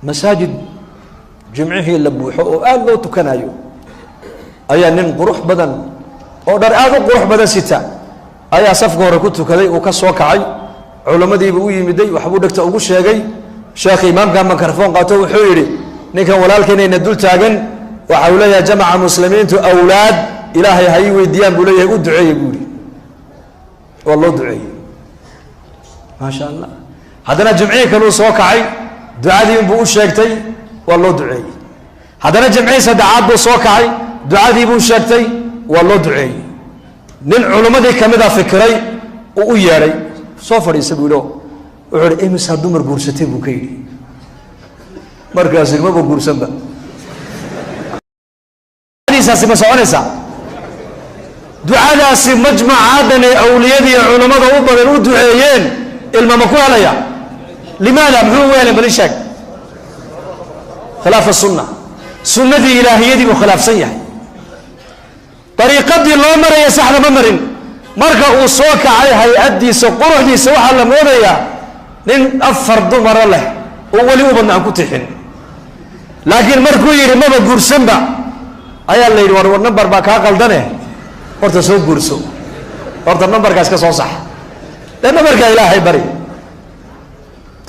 Masaajid jimcihii la buuxo oo aada loo tukanayo ayaa nin qurux badan oo dhar aada u qurux badan sita ayaa safka hore ku tukaday. Uu ka soo kacay, culammadiibu u yimiday, waxbuu dhegta ugu sheegay. Sheekha imaamka mikrofon qaato, wuxuu yidhi: "Ninkan walaalkeenayna dul taagan waxa uu leeyahay jamaca muslimiintu awlaad Ilaahay ha ii weydiiyaan buu leeyahay, u duceeyey," buu yihi. Waa loo duceeyey, maasha Allah. Haddana jimcihii kaluu soo kacay, ducadii inbuu u sheegtay, waa loo duceeyey. Haddana jimcihii saddexaad buu soo kacay, ducadii buu sheegtay, waa loo duceeyey. Nin culimmadii kamida fikiray, uu u yeedhay, "Soo fadhiisa," buu yidhi. Wuxuu ihi: "Imisaa dumar guursatay?" buu ka yidhi. Markaasu maba guursanba. Ducadiisaasi ma soconaysaa? Ducadaasi majmacaadan ay awliyadii iyo culammada u badan u duceeyeen ilma ma ku helaya? Limaada? Muxuu ugu helay? Bal ii sheeg. Khilaafa sunna, sunnadii ilaahiyadii buu khilaafsan yahay. Dariiqadii loo maraya saxda ma marin. Marka uu soo kacay, hay-addiisa, quruxdiisa, waxaa la moodayaa nin afar dumaro leh oo weli ubadna aan ku tixin. Laakiin markuu yidhi maba guursanba, ayaa la yidhi: War, number baa kaa qaldane, horta soo guurso, horta numberkaas ka soo sax, dee numberkaa Ilaahay bari.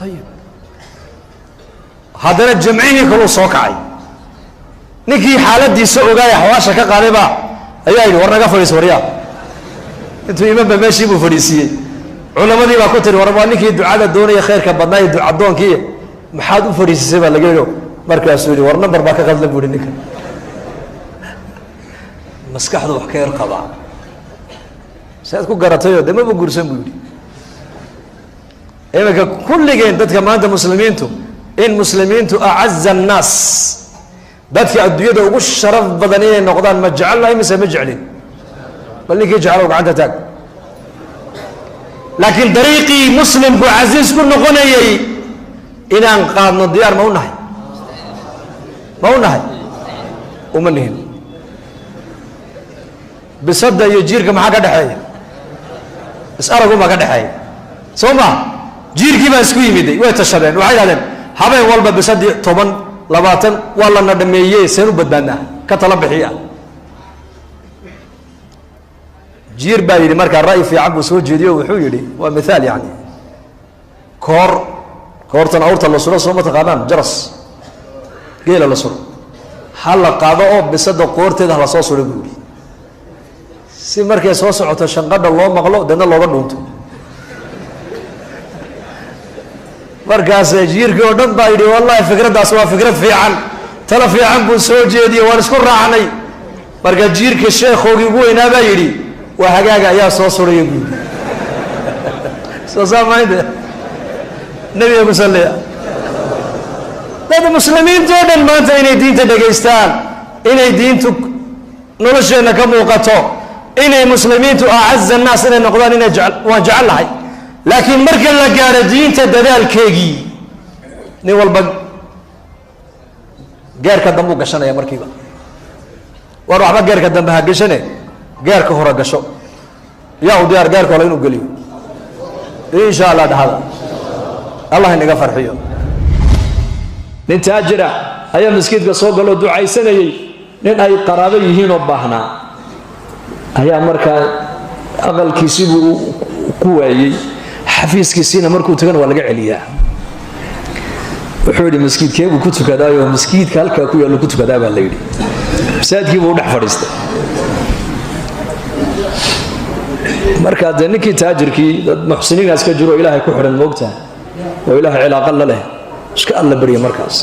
Ayib, haddana jamcihii kaluu soo kacay. Ninkii xaaladiisa ogaaya, xawaasha ka qaadayba, ayaa yidhi: "War, naga fadhiiso, waryaa." Intuu imanba meeshii buu fadhiisiiyey. Culamadii baa ku tiri: "War, waa ninkii ducada doonaya, khayrka badnaa iyo ducadoonkii, maxaad u fadhiisisay?" baa laga yidhi. Markaasuu yihi: "War, number baa ka qadlan," bu ihi. Ninka maskaxdu wax ka yar qabaa, saad ku garatayoo de maba guursan, buu yidhi. Iminka kulligeen dadka maanta muslimiintu, in muslimiintu أعز الناس, dadka adduunyada ugu sharaf badan inay noqdaan, ma jecelnahay mise ma jeclin? Bal ninkii jeclow gacanta taag. Laakiin dariiqii muslimku casiis ku noqonayay inaan qaadno diyaar ma u nahay? Ma u nahay? Uma nihin. Bisada iyo jiirka maxaa ka dhexeeya? Is aragumaa ka dhexeeya, soo ma? Jiirkii baa isku yimiday, way tashadeen. Waxay dhahdeen: "Habeen walba bisadii 10, 20 waa lana dhameeye, seen u badbaadnaa? Ka tala bixiya." Jiir baa yidhi markaa, ra'yi fiican buu soo jeediyo. Wuxuu yidhi, waa mithaal yani, koor, koortan awrta la suro, soo ma taqaanaan? Jaras geela la suro ha la qaado oo bisada qoorteeda hala soo suro, buu yihi, si markay soo socoto shanqadha loo maqlo, deedna looga dhuunto. Markaas jiirkii oo dhan baa yidhi: "Wallahi fikraddaas waa fikrad fiican, talo fiican buu soo jeediyey, waan isku raacnay." Marka jiirka sheekhoogii ugu weynaa baa yidhi: "Waa hagaaga, ayaa soo suraya?" buu yidhi. Soo saamaynta nebiga ku salliya. Dad muslimiinta oo dhan maanta inay diinta dhegaystaan, inay diintu nolosheenna ka muuqato, inay muslimiintu أعز الناس inay noqdaan, inay jec waan jecel lahay. Laakiin marka la gaadho diinta dadaalkeegii, nin walba geerka dambuu gashanaya markiiba. War, waxba geerka dambe ha gashane, geerka hore gasho. Yaa u diyaar geerka hore inuu geliyo? Insha Allah dhahada, Allah inaga farxiyo. Nin taajira ayaa maskiidka soo galoo ducaysanayay. Nin ay qaraabo yihiinoo baahnaa ayaa markaa aqalkiisibuu ku waayey, xafiiskiisiina markuu tagana waa laga celiyaa. Wuxuu yidhi: "Maskiidkee buu ku tukadaayo?" "Maskiidka halkaa ku yaallo ku tukadaa," baa la yidhi. Masaajidkii buu u dhex fadhiistay. Markaa dee ninkii taajirkii, dad muxsiniinaas ka jiro oo Ilaahay ku xidhan, moogtaha, oo Ilaahay cilaaqa la leh, iska alla barya. Markaas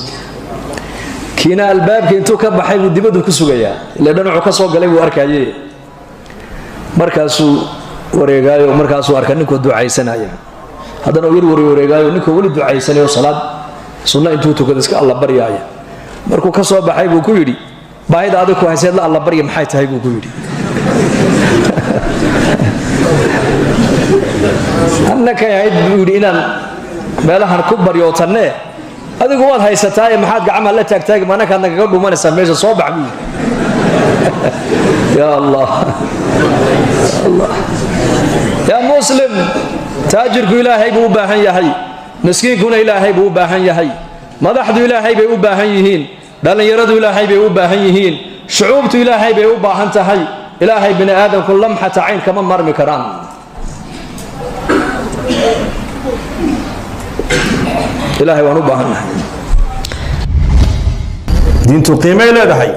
kiina albaabka intuu ka baxay buu dibaddu ku sugayaa, ile dhanacu ka soo galay buu arkaye. Markaasuu wareegaayo, markaasuu arka ninkuu ducaysanaya. Haddana uu yar wareegaayo, ninkuu weli ducaysanayo, salaad sunno intuu tukado iska alla baryaaya. Markuu ka soo baxay buu ku yidhi: "Baahida adig ku hayseed la alla barya maxay tahay?" buu ku yidhi. "Annakay ahayd," buu yidhi, "inaan meelahan ku baryootanne, adigu waad haysataaye, maxaad gacmaha la taagtaagi? Manakaad nagaga dhumanaysaa meesha? Soo bax," buu yidhi. Ya Allah, Allah, yaa muslim, taajirku Ilaahay buu u baahan yahay, miskiinkuna Ilaahay buu u baahan yahay. Madaxdu Ilaahay bay u baahan yihiin, dhallinyaradu Ilaahay bay u baahan yihiin, shucuubtu Ilaahay bay u baahan tahay. Ilaahay bini aadamku lamxata cayn kama marmi karaan. Ilahay waan u baahannahay. Diintu qiimay leedahay.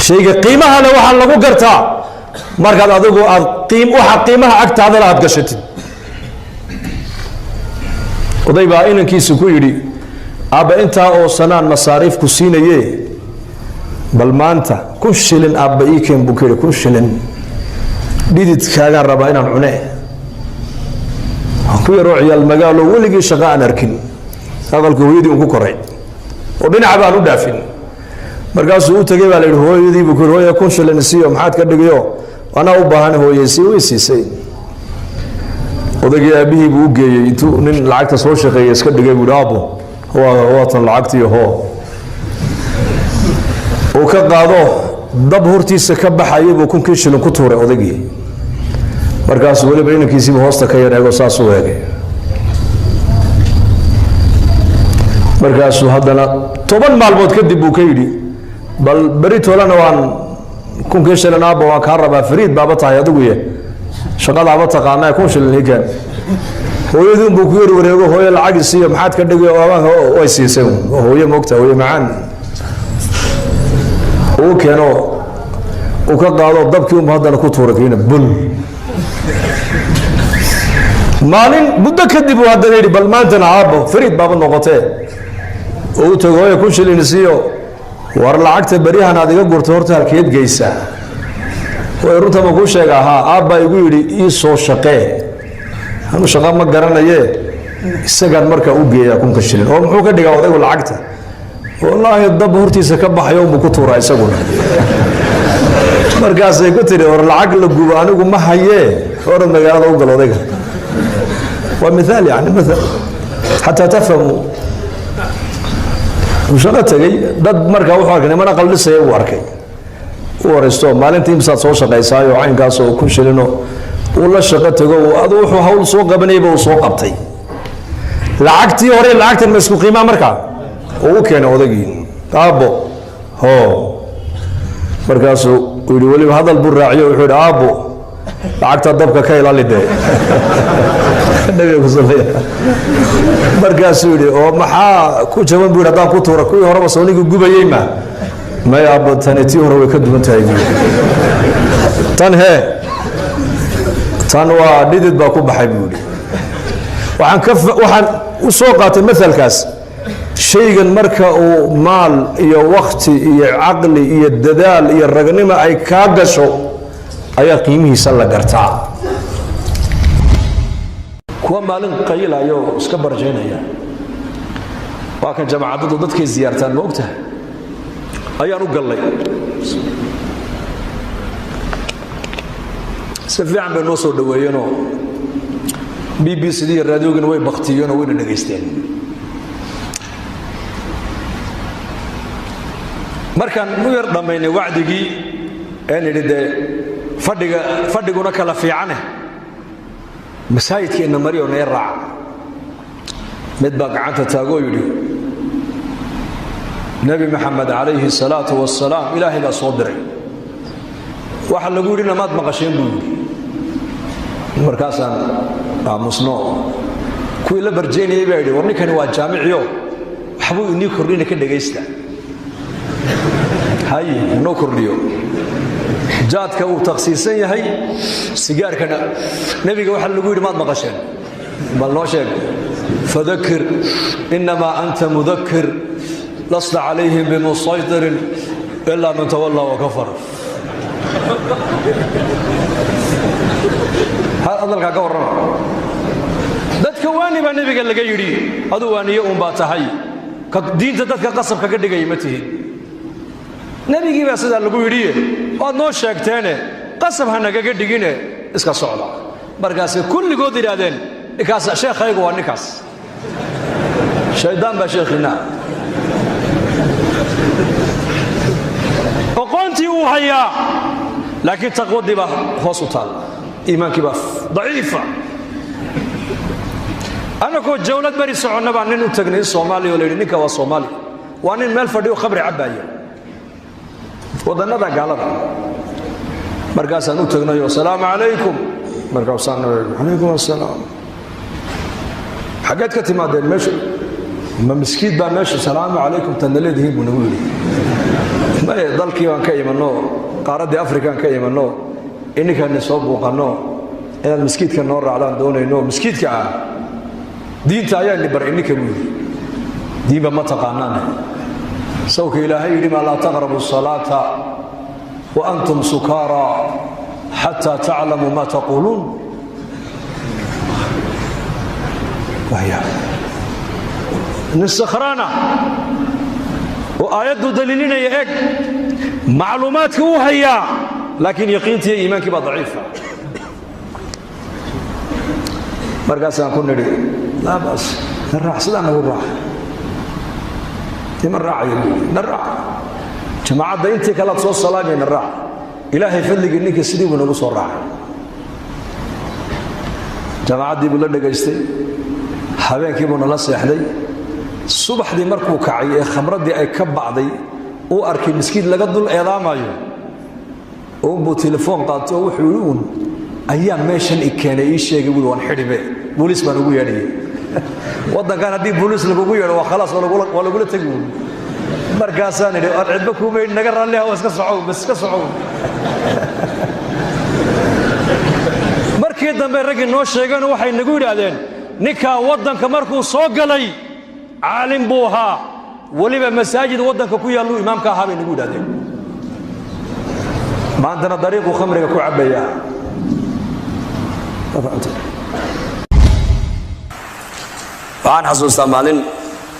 Shayga qiimaha le waxaa lagu gartaa markaad adigu aad waxa qiimaha agtaadana aad gashatid. Oday baa inankiisu ku yidhi, aabba, intaa oo sanaan masaariifku siinaye, bal maanta 1000 shilin aabba ii keen, buu ku yidhi. 1000 shilin dhididkaagaan rabaa inaan cune. Waan ku yaroo ciyaal magaalo, weligii shaqo aan arkin, aqalka hooyadii un ku koray oo dhinaca baan u dhaafin. Markaasuu u tegay baa la yidhi hooyadii buu ku yidhi, hooya, 1000 shilin siiyo, maxaad ka dhigayo, anaa u baahan hooye sii. Way siisay. Odaygii aabbihii buu u geeyey. Intuu nin lacagta soo shaqeeyay iska dhigay buu yidhi, aabbo, waatan lacagtii, hoo. Uu ka qaado, dab hortiisa ka baxayay buu 1000kii shilin ku tuuray odaygii. Markaasuu weliba inankiisiibu hoosta ka yar eego, saasuu eegay. Markaasuu haddana 10 maalmood kadib buu ka yidhi, bal beri toolana waan 1000kii shilin, aabba, waan kaa rabaa, fariid baaba tahay adigu ye, shaqadaaba taqaanaa, 1000 shilin ii keen. Hooyadii unbuu ku yar wareego, hooyo, lacag isiiyo, maxaad ka dhigay? Way siisay. Hooye moogta, hooye macaan. Uu keeno, uu ka qaado, dabkii unbu haddana ku tuuray kiina bul. Maalin muddo kadib uu haddana yidhi, bal maantana aabbo, fariid baaba noqotee. Oo u tago, hooya, 1000 shilin isiiyo. War, lacagta beryahan aad iga gurto horta halkeed geysaa? Way runta ma kuu sheega? Haa, aabbaa igu yidhi ii soo shaqee, anu shaqa ma garanaye, isagaan markaa u geeyaa 1000ka shilin. Oo muxuu ka dhigaa odaygu lacagta? Wallaahi dab hortiisa ka baxayo unbuu ku tuuraa isaguna. Markaasay ku tiri, war lacag la gubo anigu ma hayee, orad magaalada u gal odayga. Waa miaal, yani maal xataa tafhamu. Uu shaqo tegey dad, markaa wuxuu arkay niman aqal dhisaya. Uu arkay, u waraysto, maalintii imsaad soo shaqaysaayo? Caynkaas oo 1000 shilino. Uu la shaqo tago, adu wuxuu hawl soo qabanayba uu soo qabtay. Lacagtii hore lacagtan ma isku qiimaa? Markaa uu u keenay odaygii, aabbo, hoo. Markaasuu yidhi, weliba hadal buu raaciyo, wuxuu yidhi, aabbo, lacagta dabka ka ilaali dee, nabiga ku sallaya. Markaasuu yidhi, oo maxaa ku jaban, buu yidhi, haddaan ku tuura? Kuwii horeba soonigii gubayey ma may aabbo, tani tii hore way ka duwan tahay, buu yidhi. Tan hee, tan waa dhidid baa ku baxay, buu yidhi. Waxaan ka waxaan u soo qaatay maalkaas, shaygan marka uu maal iyo wakti iyo caqli iyo dadaal iyo ragnimo ay kaa gasho ayaa qiimihiisa la gartaa. Kuwa maalin qaylayo oo iska barjaynaya, waa kan jamaacadadu dadkay ziyaartaan, ma ogtahay, ayaan u gallay. Si fiican bay noo soo dhoweeyeenoo BBC d iyo raadiogina way baktiyeenoo wayna dhegaysteen. Markaan u yar dhammaynay wacdigii ee nidhi, dee fadhiga fadhiguna kala fiicane, masaajidkeenna mariyo nee raaca, mid baa gacanta taagoo yidhi, Nebi Maxamed calayhi salaatu wasalaam Ilaahay baa soo diray, waxa lagu yidhina maad maqasheen, buu yidhi. Markaasaan aamusno. Kuwii la barjaynayay baa yidhi, war ninkani waa jaamiciyo, waxbuu inii kordhina, ka dhegaysta. Hay inoo kordhiyo, jaadka uu takhsiisan yahay, sigaarkana nebiga waxa lagu yidhi maad maqasheen? Bal noo sheeg. Fadakir innamaa anta mudakir lasta calayhim bimusaytirin ilaa man tawallaa wakafar. Hadalkaa ka warrama. Dadka waani baa nebiga laga yidhi, aduu waaniye uunbaa tahay, diinta dadka qasab kaga dhigaya ma tihin. Nebigii baa sidaa lagu yidhiye, waad noo sheegteene, qasab ha nagaga dhigine, iska socda. Markaasay kulligood yidhaahdeen, ninkaas sheekhaygu waa ninkaas, shaydaan baa sheekhiinna. Oqoontii uu hayaa, laakiin taqwadii baa hoos u taalla, iimaankii baa daciifa. Annagoo jawlad bari soconna baa nin u tagnay Soomaaliya oo la yidhi ninka waa Soomaali, waa nin meel fadhiyo khamri cabbaaya wadannada gaalada. Markaasaan u tagnay oo asalaamu calaykum. Markaasaan calaykum assalaam, xaggeed ka timaadeen? Meesha ma miskiid baa meesha salaamu calaykum tadna leedihiin buu nagu yidhi. Maye, dalkii baan ka imanno, qaaraddii Afrikaan ka imanno, ininkaani soo buuqanno, inaad miskiidka noo raacdaan doonayno. Miskiidka ah diinta ayaani bar ininka buu yidhi, diinba ma taqaanaan. Sawka Ilaahay yidhi maa laa taqrabu salaata wa antum sukaara xataa taclamuu maa taquuluun. Nin sakhraana oo aayaddu daliilinaya eg macluumaadka uu hayaa, laakiin yaqiintii iyo iimaankii baa daciifa. Markaasaan ku nidhi laa bas, na raac, sidaa nagu raac. Ima raacaya buu yidhi. Na raac, jamaacadda intii kalead soo salaamay, na raac. Ilaahay fadligii ninka sidii buu nagu soo raacay, jamaacaddii buu la dhegaystay, habeenkii buu nala seexday. Subaxdii markuu kacay ee khamraddii ay ka bacday, uu arkay miskiid laga dul eedaamayo uunbuu telefoon qaato oo wuxuu yidhi uun ayaa meeshan i keenay ii sheegay buui, waan xidhibe, booliis baan ugu yeedhayay waddankan. Haddii booliis lagugu yeedho waa khalaas, waa lagula tegi uun. Markaasaan idhi aan cidba kuumayn, naga raalliha, waa iska socow bas, iska socow. Markii dambe raggii noo sheegeen waxay nagu yidhaahdeen ninkaa waddanka markuu soo galay caalim buu ahaa, weliba masaajid waddanka ku yaalluu imaamka ahaa bay nagu yidhahdeen. Maantana dariiquu khamriga ku cabbayaa. Waxaan xasuustaa maalin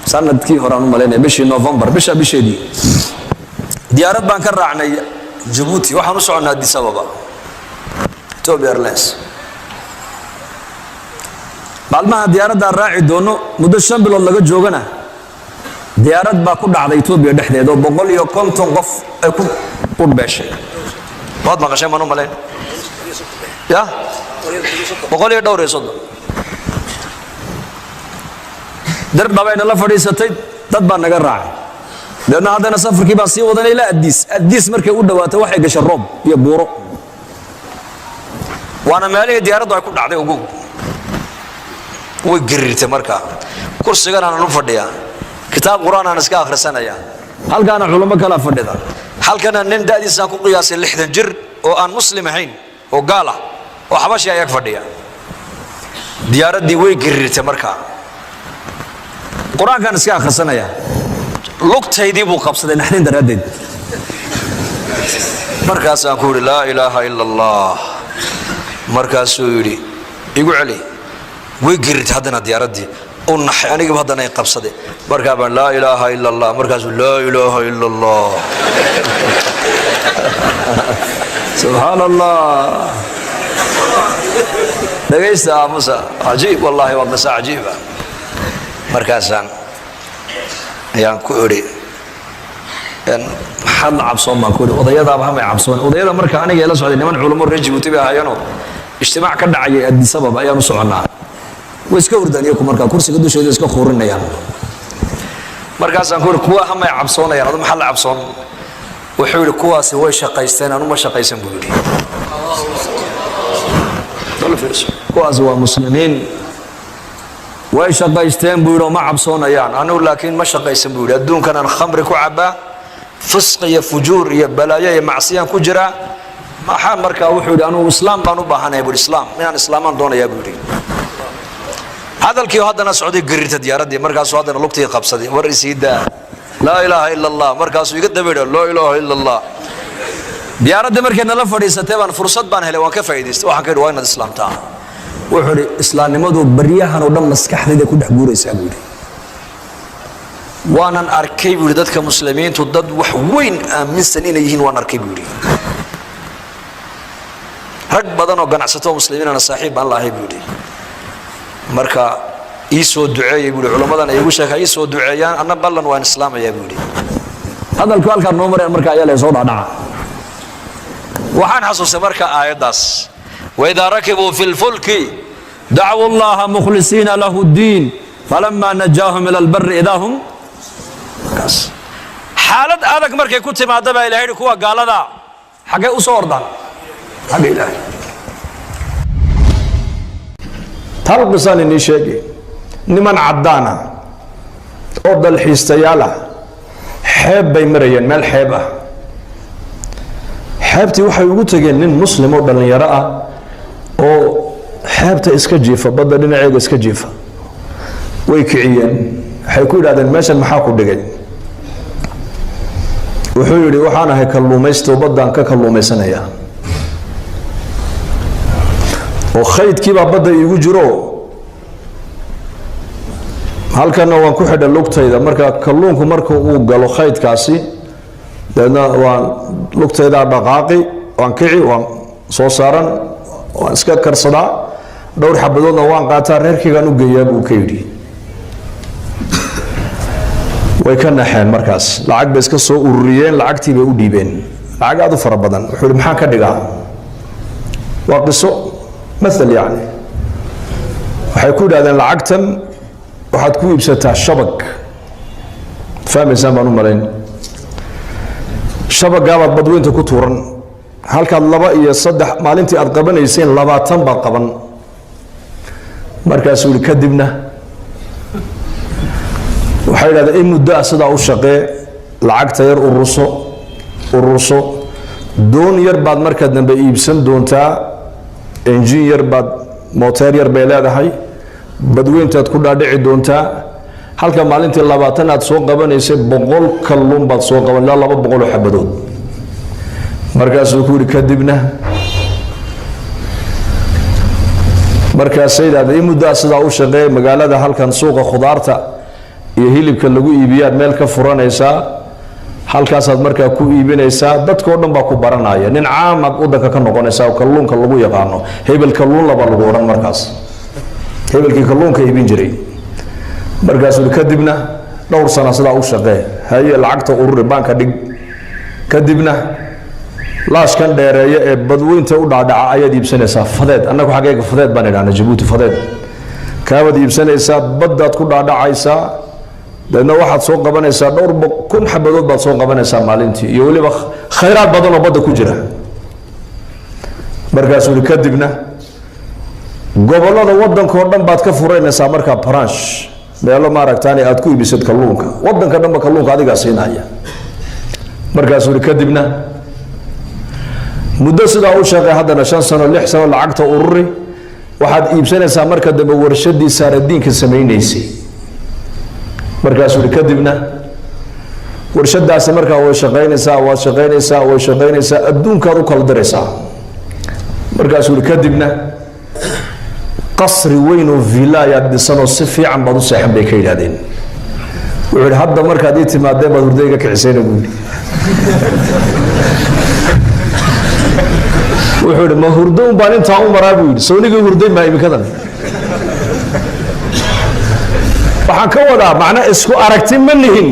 sanadkii hore aan u malaynaya, bishii Novembar, bisha bisheedii, diyaarad baan ka raacnay Jabuuti, waxaan u soconnaa Addis Ababa, Ethiopia Airlines. Maalmaha diyaaraddaa raaci doono muddo 5 bilood laga joogana, diyaarad baa ku dhacday Etoobiya dhexdeed oo 150 qof ay ku udhbeeshay. Waad maqasheen baan u malayn ya, 135. Dir dhabayna la fadhiisatay, dad baa naga raacay. Deedna haddana safarkii baan sii wadanay ilaa Addiis. Addiis markay u dhawaatay waxay gashay roob iyo buuro, waana meelihii diyaaraddu ay ku dhacday. Ugu way gariirtay. Markaa kursigan aanan u fadhiyaa, kitaab qur-aan aan iska akhrisanaya, halkaana culummo kalaa fadhida, halkana nin da'diisaan ku qiyaasay 60 jir oo aan muslim ahayn oo gaal ah oo xabashi ayag fadhiya. Diyaaraddii way gariirtay. Markaa qur-aankaan iska akhrisanaya, lugtaydii buu qabsaday naxdin daraaddeed. Markaasaan ku yidhi laa ilaaha ila allah. Markaasuu yidhi igu celi. Way gerirtay haddana diyaaraddii, u naxay, anigiiba haddana ay qabsaday. Markaa baan laa ilaaha ila allah. Markaasuu laa ilaaha ila allah, subxaan allah. Dhegaysta aamusa, cajiib wallahi, waa qisa cajiiba. Markaasaan ayaan ku idhi maxaad la cabsoon baan ku idhi, odayadaaba hamay cabsoon. Odayada marka aniga ila socday niman culamo reer Jibuuti bay ahaayeenoo ijtimaac ka dhacayay Addis Ababa ayaan u soconnaa. Way iska hurdaan iyaku, markaa kursiga dushooda iska khuurinayaan. Markaasaan ku idhi kuwa hamay cabsoonayaan, adu maxaad la cabsoon? Wuxuu yidhi kuwaasi way shaqaysteen, anu ma shaqaysan buu yidhi. Kuwaasi waa muslimiin, way shaqaysteen buu yidhi oo ma cabsoonayaan, anugu laakiin ma shaqaysan buu yidhi. Adduunkan aan khamri ku cabbaa, fisq iyo fujuur iyo balaayo iyo macsiyaan ku jiraa, maxaa? Markaa wuxuu yidhi anugu islaam baan u baahanaya buu yidhi, islaam inaan islaamaan doonayaa buu yidhi. Hadalkii haddana socday garirta diyaaraddii. Markaasuu haddana lugtii qabsaday, war isii daa, laa ilaaha ila allah. Markaasuu iga daba yidhi laa ilaaha ila allah. Diyaaradda markay nala fadhiisatay baan fursad baan helay, waan ka faa'iidaystay. Waxaan ka yidhi waa inaad islaamtaa. Wuxuu idhi islaamnimadu baryahan oo dhan maskaxdayda ku dhex guuraysaa buu yidhi, waanan arkay buu yidhi dadka muslimiintu dad wax weyn aaminsan inay yihiin waan arkay buu yidhi. Rag badan oo ganacsato muslimiinana saaxiib baan lahay buu yidhi. Marka ii soo duceeyay buu yidhi, culammadan ay igu sheeka ii soo duceeyaan, anna ballan waan islaamayaa buu yidhi. Hadalku halkaan noo mareen marka ayaa la soo dhacdhaca. Waxaan xasuustay marka aayaddaas waidaa rakibuu fi lfulki Dacwu llaha mukhlisiina lahu ddiin falamaa najaahum ila albari idaa hum. Markaas xaalad adag markay ku timaada baa Ilahay yihi, kuwa gaalada xaggay u soo ordaan? Xagga Ilaahay. Tal qisaan inii sheegi. Niman caddaan ah oo dalxiistayaal ah xeeb bay marayeen, meel xeeb ah. Xeebtii waxay ugu tegeen nin Muslim oo dhallinyaro ah oo xeebta iska jiifa, badda dhinaceega iska jiifa. Way kiciyeen, waxay ku yidhahdeen, "Meeshan maxaa ku dhigay?" Wuxuu yidhi, "Waxaan ahay kalluumaysto, baddaan ka kalluumaysanaya oo khaydkiibaa badda iigu jiro. Halkanna waan ku xidha lugtayda. Marka kalluunku marka uu galo khaydkaasi, dabeedna waan lugtaydaa dhaqaaqi, waan kici, waan soo saaran, waan iska karsadaa, dhowr xabadoodna waan qaataa, reerkaygaan u geeyaa," buu ka yidhi. Way ka naxeen markaas, lacag bay iska soo ururiyeen, lacagtii bay u dhiibeen, lacag aada u fara badan. Wuxuu yihi, "Maxaan ka dhigaa?" Waa qiso maal yacni. Waxay ku yidhahdeen, "Lacagtan waxaad ku iibsataa shabag." Fahmaysaan baan u malayn. "Shabagaabaad badweynta ku tuuran. Halkaad laba iyo saddex maalintii aad qabanayseen, 20 baad qaban." Markaasuu yihi, "Kadibna?" Waxay yidhahdeen, "In muddo ah sidaa u shaqee, lacagta yar ururso, ururso. Doon yar baad marka dambe iibsan doontaa, engine yar baad, moteer yar bay leedahay, badweyntaad ku dhaadhici doontaa. Halka maalintii 20 aad soo qabanaysay, 100 kalluun baad soo qaban, ilaa 200 oo xabadood." Markaasuu ku yidhi, "Kadibna?" Markaasay yidhahdeen, "In muddaa sidaa u shaqeeya. Magaalada halkan suuqa khudaarta iyo hilibka lagu iibiyaad meel ka furanaysaa, halkaasaad markaa ku iibinaysaa. Dadkao dhan baa ku baranaya, nin caamaad wadanka ka noqonaysaa oo kalluunka lagu yaqaano. Hebel kalluun laba lagu odhan markaas, hebelkii kalluunka iibin jiray." Markaasuu yihi, "Kadibna dhowr sana sidaa u shaqee. Haye, lacagta ururi, baanka dhig. Kadibna laashkan dheereeya ee badweynta u dhaadhaca ayaad iibsanaysaa, fadeed. Annagu xaggayga fadeed baan idhahna, Jabuuti fadeed. Kaabaad iibsanaysaa, baddaad ku dhaadhacaysaa, dabeedna waxaad soo qabanaysaa dhowr kun xabadood baad soo qabanaysaa maalintii, iyo weliba khayraad badan oo badda ku jira." Markaasuu yihi, "Kadibna gobollada waddanka oo dhan baad ka furanaysaa markaa branch, meelo maaragtaan aad ku iibisad kalluunka. Waddanka dhanba kalluunka adigaa siinaya." Markaasuu yihi, "Kadibna muddo sidaa u shaqey haddana, 5 sano, 6 sano, lacagta ururi. Waxaad iibsanaysaa marka dambe warshadii saaradiinka samaynaysay." Markaasuu yihi, "Kadibna warshadaasi markaa way shaqaynaysaa, waad shaqaynaysaa, way shaqaynaysaa, adduunkaad u kala diraysaa." Markaasuu yihi, "Kadibna qasri weyn oo villa ayaad dhisanoo si fiican baad u seexan," bay ka yidhahdeen. Wuxuu yihi, "Hadda markaad ii timaadeen baad hurdo iga kicisayna," buu yidhi. Wuxuu yidhi, "Ma hurdo un baan intaa u maraa?" buu yidhi. "Sownigii hurday maa iminkadan?" Waxaan ka wadaa macna isku aragti ma nihin.